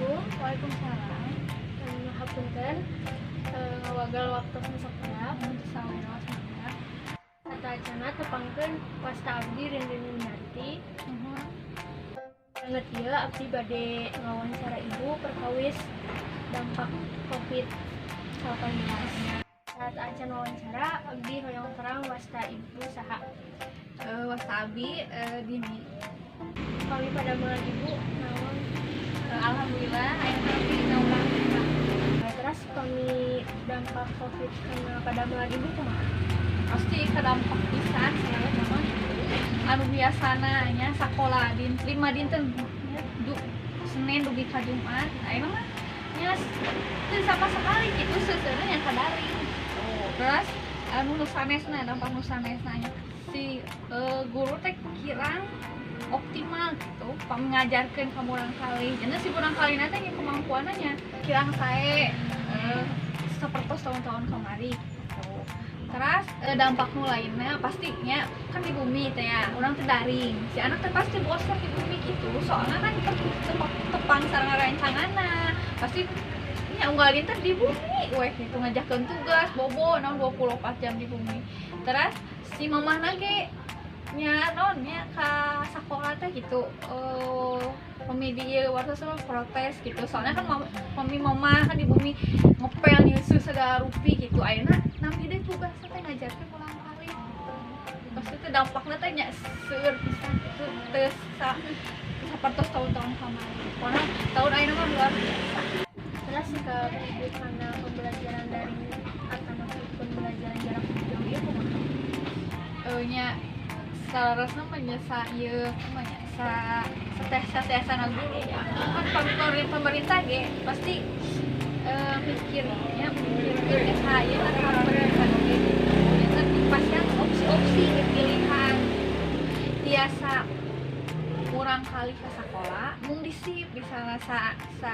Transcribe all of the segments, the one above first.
Assalamualaikum. Waalaikumsalam. Hapunten ngawagel waktosna sakedap. Sawios, mangga. Sateuacanna tepangkeun, wasta abdi Rinrin Winarti. Banget ieu abdi bade ngawawancara Ibu perkawis dampak COVID-19. Sateuacan wawancara, abdi hoyong terang wasta Ibu saha? Wasta abi Dini. Kami padamelan Ibu naon? Alhamdulillah aya abdi urang. Terus kami dampak COVID kana padamelan Ibu kumaha? Pasti kedampak pisan selalu memang anu biasana nya sakola din 5 dinten nya, Senin dugi ka Jumat, ayeuna mah nya teu sama sekali gitu, seuseurna nya ka daring gitu. Terus anu nu sanesna, dampak nu sanesna nya si guru teh kirang optimal gitu ngajarkeun ka murangkalih. Jadi si murangkalihna teh nya kemampuanna nya kirang sae sapertos tahun-tahun kamari gitu. Terus dampak nu lainnya pastinya kan di bumi teh ya, urang teh daring, si anak teh pasti bosan di bumi gitu, soalnya kan tepang sareng rencanganna pasti nya unggal dinten di bumi weh gitu, ngajarkeun tugas, bobo naon 24 jam di bumi. Terus si mamahna ge nya naon nya ka sakola teh gitu, pami di ieu wartos mah protes gitu, soalnya kan mami mama kan di bumi ngepel, nyusu segala rupi gitu. Ayeuna nampi deui tugas teh, ngajarkeun murangkalih gitu. Pasti teh dampakna teh nya seueur pisan gitu, teu sapertos tahun-tahun kamari. Pokona tahun ayeuna mah luar biasa. Terus sikap Ibu kana pembelajaran daring atau pembelajaran jarak jauh ieu kumaha? Nya saleresna mah nya sa ieu kumaha nya, sa seteh satiasana guru kan pemerintah ge pasti mikirnya mikirkeun ka ieu kan ka pendidikan oge gitu. Janten dipasihan opsi-opsi, pilihan tiasa murangkalih ke sekolah mung disip misalnya sa sa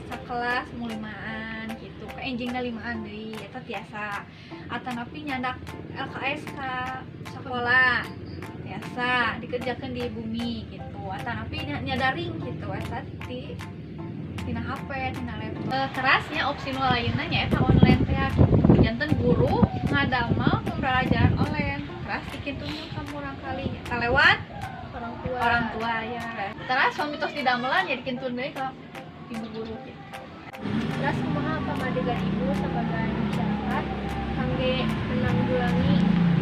sakelas mung limaan gitu, ke enjingna limaan deui, eta tiasa. Atanapi nyandak LKS ka sekolah tiasa dikerjakan di bumi gitu, atanapi nya daring gitu, eta di tina HP, tina laptop. Terasnya opsi nu lainna nya eta online teh gitu, janten guru ngadamel pembelajaran online teras dikintun ka murangkalih eta lewat orang tua. Orang tua ya. Terus suami tos didamelan ya dikintun deui ka ibu guru gitu. Terus kumaha pamadegan Ibu sebagai masyarakat kangge menanggulangi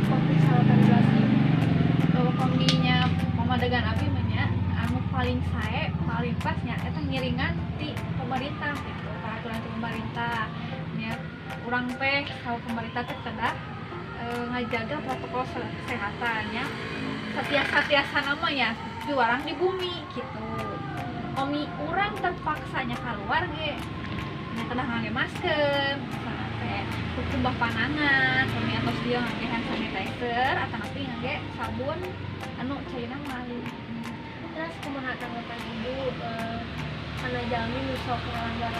COVID-19 ieu? Kalau paminya pamadegan abi mah nya anu paling sae, paling pas nya eta ngiringan ti pemerintah gitu, peraturan ti pemerintah nya. Urang teh kalau pemerintah teh kedah ngajaga protokol kesehatan nya, satiasa-tiasa namanya juarang di bumi gitu. Pami urang terpaksanya keluar ge nya kedah ngangge masker, misalnya teh kumbah panangan, pami atos dia ngangge hand sanitizer atanapi ngangge sabun anu caina melalui. Terus kumaha tanggapan Ibu kana jalmi nu sok ngalanggar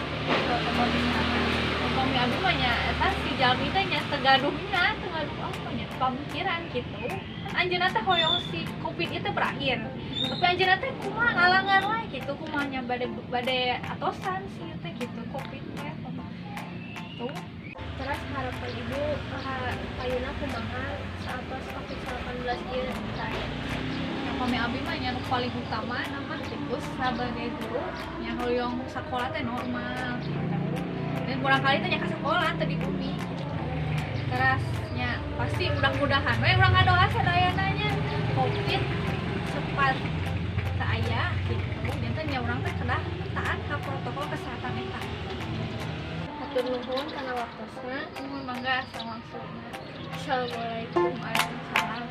protokol kesehatan? Upami abi mah nya eta si jalmi teh nya tegaduhnya tegaduh apa nya, pamikiran gitu kan. Anjeunna teh hoyong si COVID itu berakhir, tapi anjeunna teh kumaha ngalangan wae gitu, kumaha nya bade bade atosan sih teh gitu COVID teh tuh. Terus harapan Ibu payuna kumaha saatos COVID-19 ieu teh? Upami abi mah nya nu paling utama nama gitu sebagai guru yang hoyong sekolah teh normal gitu dan murangkalih teh nya ka sekolah teh di bumi gitu. Terus nya pasti mudah-mudahan we urang ngadoa sadayana nya COVID cepat teu aya gitu, janten nya urang teh kedah taat ka protokol kesehatan eta. Hatur nuhun kana waktosna. Nuhun, mangga samangsuna. Assalamualaikum. Waalaikumsalam.